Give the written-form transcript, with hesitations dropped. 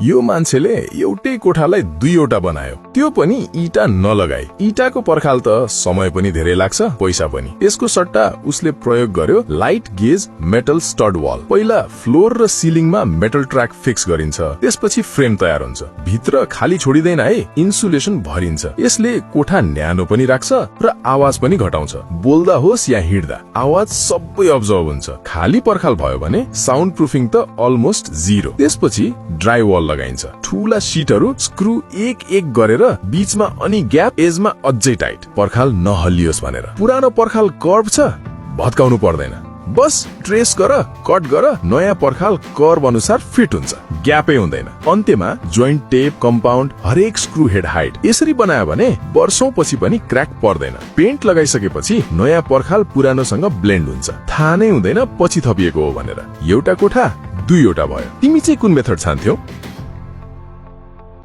यो मान्छेले एउटै कोठालाई दुईवटा बनायो, त्यो पनि इटा नलगाई। इटाको पर्खाल त समय पनि धेरै लाग्छ, पैसा पनि। यसको सट्टा उसले प्रयोग गर्यो लाइट गेज मेटल स्टड वाल। पहिला फ्लोर र सिलिङमा मेटल ट्र्याक फिक्स गरिन्छ, त्यसपछि फ्रेम तयार हुन्छ। भित्र खाली छोडिदैन है, इन्सुलेसन भरिन्छ। यसले कोठा न्यानो पनि राख्छ र आवाज पनि घटाउँछ। बोल्दा होस् या हिँड्दा आवाज सबै अब्जर्भ हुन्छ। खाली पर्खाल भयो भने साउन्ड प्रुफिङ त अलमोस्ट जीरो। त्यसपछि ड्राई वाल लगाइन्छ। ठूला शीटहरू स्क्रु एक एक गरेर बीचमा अनि ग्याप, एजमा अझै टाइट, पर्खाल नहलियोस् भनेर। पुरानो पर्खाल कर्भ छ, भत्काउनु पर्दैन, बस ट्रेस गर, कट गर, नयाँ पर्खाल कर्भ अनुसार फिट हुन्छ, ग्यापै हुँदैन। अन्त्यमा जोइन्ट टेप, कम्पाउन्ड, हरेक स्क्रु हेड हाइट यसरी बनायो भने वर्षौं पछि पनि क्र्याक पर्दैन। पेन्ट लगाइसकेपछि नयाँ पर्खाल पुरानोसँग ब्लेन्ड हुन्छ, थाहा नै हुँदैन पछि थपिएको हो भनेर। एउटा कोठा दुईवटा भयो। तिमी चाहिँ कुन मेथड छान्थ्यौ?